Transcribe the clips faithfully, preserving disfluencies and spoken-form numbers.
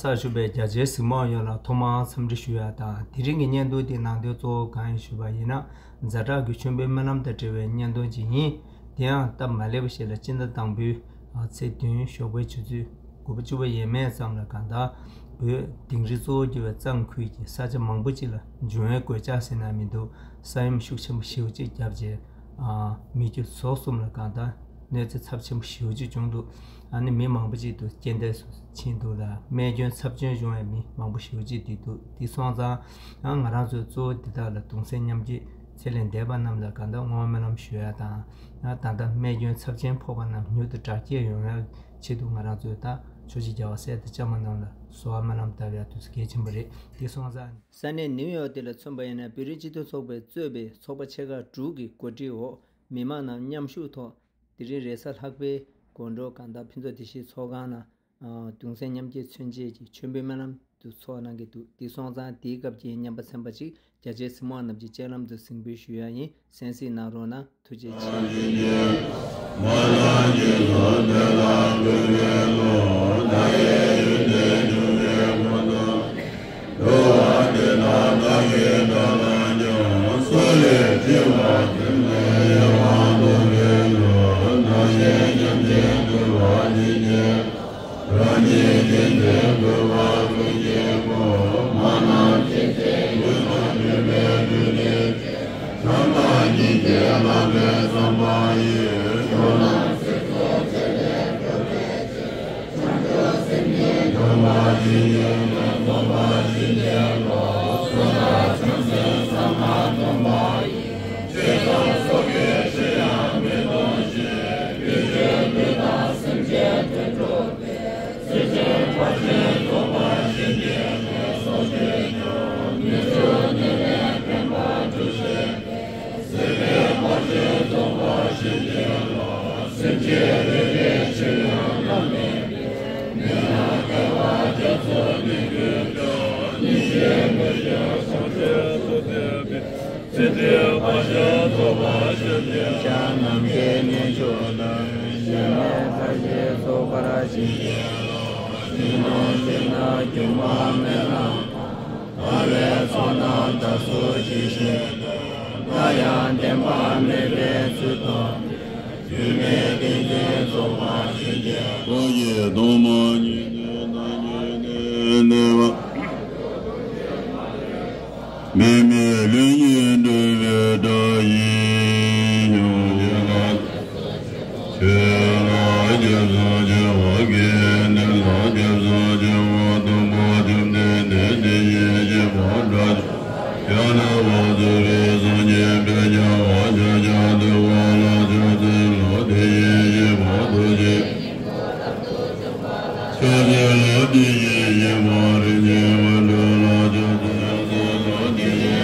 གསར་ཞུགས་པའི་རྒྱ་ཆེའི་གཟིགས་མོ་བ་ཡོངས་ལ་ཐོག་མར་འཚམས་འདྲི་ཞུ་ཡ་དང་། དེ་རིང་གི་བརྙན་ཐུང་འདི་ནང་དོན་གཙོ་བོ་གང་ཡིན་ཞུས་པ་ཡིན་ན། ཛ་དྲག་གི་མཆོད་འབུལ་སྨོན་ལམ་དང་འབྲེལ་བའི་བརྙན་ཐུང་ཅིག་ཡིན། དེ་ཡང་སྟབས་མ་ལེགས་པ་ཞིག་ལ་སྤྱི་ཟླ་དང་པོའི་ཚེས་བདུན་ཞོགས་པའི་ཆུ་ཚོད་དགུ་པ་བཅུ་པ་ཡས་མས་ཙམ་ལ་གང་ལྟར་བོད་དིང་རི་གཙོ་བོ་གྱུར་བའི་གཙང་ཁུལ་གྱི་ས་ཆ་མང་པོ་ཅིག་ལ་འབྱུང་བའི་གོད་ཆག་ཟེར་ན་མི་འདུག་ས་ཡོམ་ཤུགས་ཆེན་པོ་ཞེ་པོ་ཅིག་བརྒྱབ་རྗེས། མི་རྒྱུ་ཟོག་གསུམ་ལ་གང་ལྟར་གནོད་འཚེ་ཚབས་ཆེན་པོ་ཞེ་པོ་ཅིག་བྱུང་འདུག་ཨ་ནི་མི་མང་པོ་ཅིག་ཏུ་རྐྱེན་འདས་སུ་ཕྱིན་འདུག་ལ། རྨས་སྐྱོན་ཚབས་ཆེན་བྱུང་བའི་མི་མང་པོ་ཞེ་པོ་ཅིག་འདུག་འདི་སོང་ཙང་། ང་རང་ཚོས་གཙོ་བོ་འདི་དག་ལ་གདུང་སེམས་མཉམ་སྐྱེད། ཚེ་ལས་འདས་པ་རྣམས་ལ་གང་ལྟར་བསྔོ་བ་སྨོན་ལམ་ཞུ་ཡ་དང་། ད་ལྟ་རྨས་སྐྱོན་ཚབས་ཆེན་ཕོག་པ་རྣམས་མྱུར་དུ་དྲག་སྐྱེད་ཡོང་ཡ་ཆེད་དུ་ང་རང་ཚོས་ད་ཆོས་རྗེ་རྒྱལ་བ་སྲས་དང་བཅས་མ་རྣམས་ལ་གསོལ་བ་སྨོན་ལམ་བཏབ་ཡ་དུས་ཚོད་གལ་ཆེན་པོ་རེད། འདི་སོང་ཙང་། ས་གནས་ནིའུ་ཡོག་དེ་ལ་མཚོན་པ་ཡིན་ན། བོད་རིགས་སྤྱི་མཐུན་ཚོགས་པས་གཙོས་པའི་ཚོགས་པ་ཆེ་ཁག་དྲུག་གི་གོ་སྒྲིག་འོག་མི་མང་རྣམས་མཉམ་ཞུགས་ཐོག་དེ་རིང་རེས་གཟའ་ལྷག་པའི་དགོང་དྲོ་གང་ལྟར་ཕུན་ཚོགས་བདེ་སྐྱིད་ཚོགས་ཁང་ནང་། གདུང་སེམས་མཉམ་སྐྱེད་མཚོན་བྱེད་ཀྱི་མཆོད་འབུལ་སྨོན་ལམ་དུ་ཚོགས་གནང་གི་འདུག་འདི་སོང་ཙང་དེའི་སྐབས་ཀྱི་མཉམ་པ་ཚན་པ་ཅིག་རྒྱ་ཆེའི་གཟིགས་མོ་བ་རྣམས་ཀྱི་སྤྱན་ལམ་དུ་གཟིགས་འབུལ་ཞུ་ཡ་ཡིན། གསན་གཟིགས་གནང་རོགས་གནང་། ཐུགས་རྗེ་ཆེ། རང་ཉིད་ཀྱི་འདོད་པ་ཀུན་གྱི་སྒོ་མ་ནམ་མཁའི་མཐའ་དང་མཐུན་པའི་རྒྱུ་ལས་བྱུང་བའི་བསམ་པ་ཡིས་ཆོས་རྣམས་སྲིད་མཐའ་ཆེ་ལས་གྲུབ་པའི་ཕྱིར། བྱང་ཆུབ་སེམས་ཉིད་འགྲོ་བ་སྤྱི་ཡོངས་ཀྱི་འཛོམས་པ་ཞིག་ཡིན་ལ། གསུང་རབ་བྱང་སེམས་ཟབ་མོ་སྟོན་པ་ཡི། ཇི་ཙམ་སོགས་ཀྱི་ཆོས་ཡང་མི་སྟོན་ཞིང་། དེ་ཆོས་ལུས་དང་སེམས་ཅན་དོན་གྲུབ་པའི། སྲིད་མཐའི་ཕ་རོལ་རྫོགས་པ་ཞིག་ཡིན་ལ། སོགས་ཀྱིས་ཀྱང་མི་ཚུགས་ཉེར་ལེན་བསྟན་པ་སྒྲུབ་བྱེད་པའི། སྲིད་མཐའི་ཕ་རོལ་རྫོགས་པ་ཞིག་ཡིན་ལ། སེམས་ཅན་རེ་རེའི་ཆོས་ཡང་བླ་མེད་པའི། མི་ལ་དགེ་བ་རྒྱ་མཚོ་ནི་ཀུན་ཀྱང་། སྙིང་རྗེའི་མེ་ལྕེ་བྱང་ཆུབ་ཏུ་འདོད་པའི། སྲིད་མཐའི་ཕ་རོལ་རྫོགས་པ་ཞིག་ཡིན་ལ། ནམ་མཁའི་གནས་མཆོག་དང་། གཞལ་མེད་ས་གཞི་རྫོགས་པར་བཞེད་པའི། ཉོན་མོངས་སྤྱི་དང་སྒྱུ་མ་མེད་ལམ་དང་། ལྟ་བའི་ཚོགས་རྣམས་དག་སོ་ཅི་ཞིག་ཏུ། ལྟ་ཡང་བདེན་པ་མེད་པའི་ཚུལ་སྟོན་པའི། སྒྱུ་མའི་ཏིང་འཛིན་རྫོགས་པ་ཞིག་ཡིན་ལ། ཀུན་གཞི་སྟོང་པ་ཉིད་ཀྱི་སྣང་བ། མི་དམིགས་ལྷུན་གྱིས་གྲུབ་པའི་སྒྲ་ཡིས་ཡོངས་གྱུར་ལ། ཆོས་ལ་སྐྱབས་སུ་མཆི་བ་དགེ་འདུན་ལ་སྐྱབས་སུ་མཆི་བ་སྟོན་པ་བཅོམ་ལྡན་འདས་དེ་བཞིན་གཤེགས་པ་དགྲ་བཅོམ་པ་ཡང་དག་པར་རྫོགས་པའི་སངས་རྒྱས་དཔལ་རྒྱལ་བ་ཤཱཀྱ་ཐུབ་པ་ལ་ཕྱག་འཚལ་ལོ། དེ་བཞིན་གཤེགས་པ་རྡོ་རྗེ། ཕྱག་འཚལ་ལོ། དེ་བཞིན་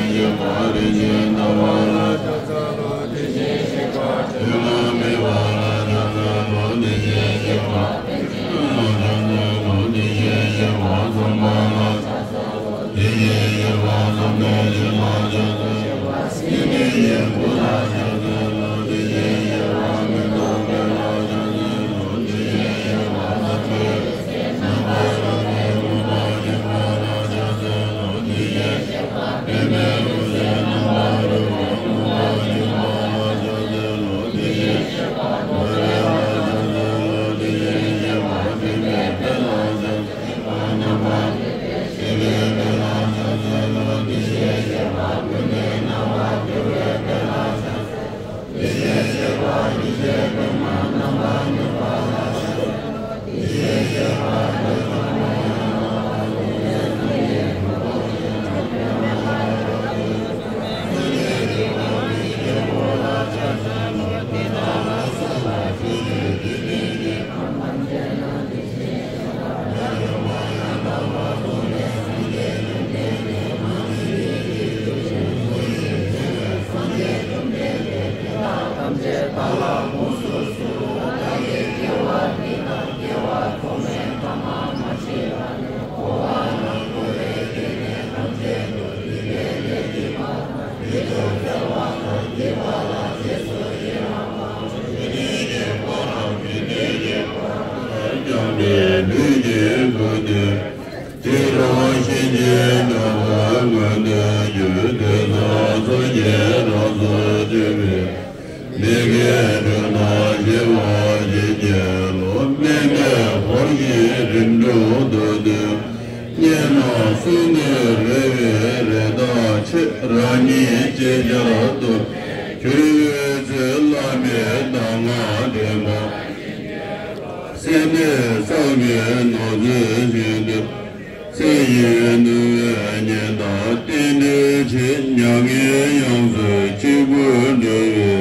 གཤེགས་པ་རིན་ཆེན་དབང་ཕྱུག་ལ་ཕྱག་འཚལ་ལོ། དེ་བཞིན་གཤེགས་པ་རིན་ཆེན་ཟླ་བ་ལ་ཕྱག་འཚལ་ལོ། དེ་བཞིན་གཤེགས་པ་སྤྲིན་ལས་སྐྱེས་པ་ལ་ཕྱག་འཚལ་ལོ། དེ་བཞིན་གཤེགས་པ་དེ་བཞིན་གཤེགས་པ་བསམ་པ་ལ། དེ་བཞིན་གཤེགས་པ་བསམ་གཏན་བཞི་ལ་ཕྱག་འཚལ་ལོ། དེ་བཞིན་གཤེགས་པ་མི་ལྡོག་པའི་ལ་ཕྱག་འཚལ་ལོ། དེ་བཞིན་གཤེགས་པ་ནམ་མཁའི་རྣམ་པར་རོལ་པའི་དབུ་མ་འཇུག་པ་ལ་ཕྱག་འཚལ་ལོ། དེ་བཞིན་གཤེགས་པ་པདྨའི་འོད་ཟེར་རྣམ་པར་རོལ་པའི་དབུ་མ་འཇུག་པ་ལ་ཕྱག་འཚལ་ལོ། དེ་བཞིན་གཤེགས་པ་རྡོ་རྗེ་ལ་ཕྱག་འཚལ་ལོ། དེ་བཞིན་གཤེགས་པ་བདེན་པའི་དཔལ་ལ་ཕྱག་འཚལ་ལོ། རྣམ་པར་རྒྱལ་བའི་ཞི་བའི་དཔལ་ལ་ཕྱག་འཚལ་ལོ། དེ་བཞིན་གཤེགས་པ་ཀུན་ནས་སྣང་བར་གྱུར་པའི་དཔལ་ལ་ཕྱག་འཚལ་ལོ། རང་ཉིད་ཅེས་བྱ་སྟོབས། ཁྱོད་འོད་ཟེར་བླ་མེད་གདམས་ངག་འདྲེན་པ། སེམས་ནི་བསམ་པའི་ནོར་རྫས་བཞིན་དུ། ཚེ་ཡི་ནུས་པས་ཉེན་དང་རྟེན་འབྲེལ་ཆེ། མྱ་ངན་ཡོངས་སུ་གཅིག་པུར་འགྲོ་བའི།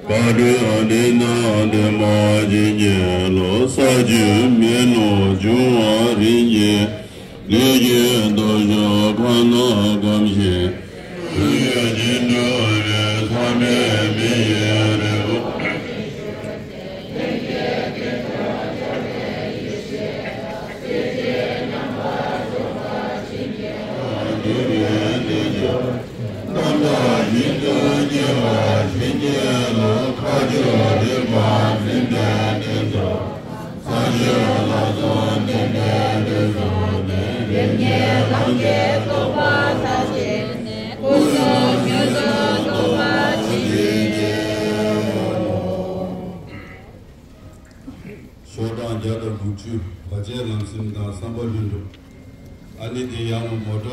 བར་དོའི་འདི་ན་འདི་མ་བྱིན་གྱིས་རློབས། ས་བཅུ་མེ་རླུང་འབྱུང་བ་རིམ་གྱིས། ལས་ཀྱི་སྟོབས་ཤུགས་ཁ་ན་སྐམ་ཞིང་། དུས་ཀྱི་འགྲོ་བའི་མཚམས་མེད་མི་ཡི་རིལ་བུ། རྣམ་དག་ཉིད་དུ་སྐྱེ་བ་བཞིན་གྱི་ལོ། མཁའ་སྤྱོད་རིག་པ་འཛིན་པའི་གནས་སུ། ས་སྤྱོད་ལ་སོགས་ལྡན་པའི་དུས་སུ་ནི། རིམ་གྱིས་ལམ་གྱི་རྟོགས་པ་དར་ཕྱིན་ནས། སྐུ་གསུམ་མྱུར་དུ་རྟོགས་པར་བྱིན་གྱིས་རློབས། ཤོག་གྲངས་བརྒྱ་དང་དགུ་བཅུ། བར་ཆད་ལམ་སེམས་དང་བསམ་པ་ལྷུན་གྲུབ། ཨ་ནི་དེ་ཡང་མོ་ཊ་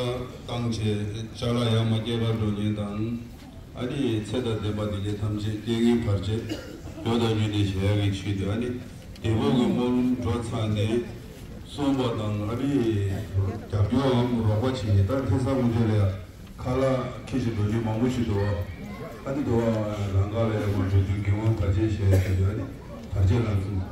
བཏང་བྱས་ཅ་ལག་ཡར་མར་སྐྱེལ་གར་འགྲོ་མཁན་དང་། ཨ་ནི་ཚེ་དང་ལྡན་པ་འདི་གའི་ཐམས་ཅད་རྐྱེན་ངན་བར་ཆད་ཡོད་དང་ཡོད་དེ་བྱེད་ཡག་གི་ཆེད་དུ། ཨ་ནི་བདེ་པོ་གི་སྨོན་ལམ་འགྲོ་ཚར་ནས་གསུངས་པ་དང་། ཨ་ནི་རྒྱབ་སྐྱོར་འམ་རོགས་པ་བྱེད་མཁན། ད་ཁ་སང་ངོ་ཚོས་ལ་ཡ་ཁ་ལག་འཁྱེར་ཞིག་འགྲོ་རྒྱུ་མང་པོ་ཞིག་འདུག་བ། ཨ་ནི་འདུག་བ། ལམ་ཁ་ལ་ཡ་ངོ་འགྲོ་དུས་གི་དབང་བར་ཆད་བྱེད་ཡ་ཞིག་འདུག་ཨ་ནི་བར་ཆད་ལམ་སེམས།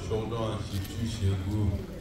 ཤོག་གྲངས་བཞི་བཅུ་ཞེ་དགུ།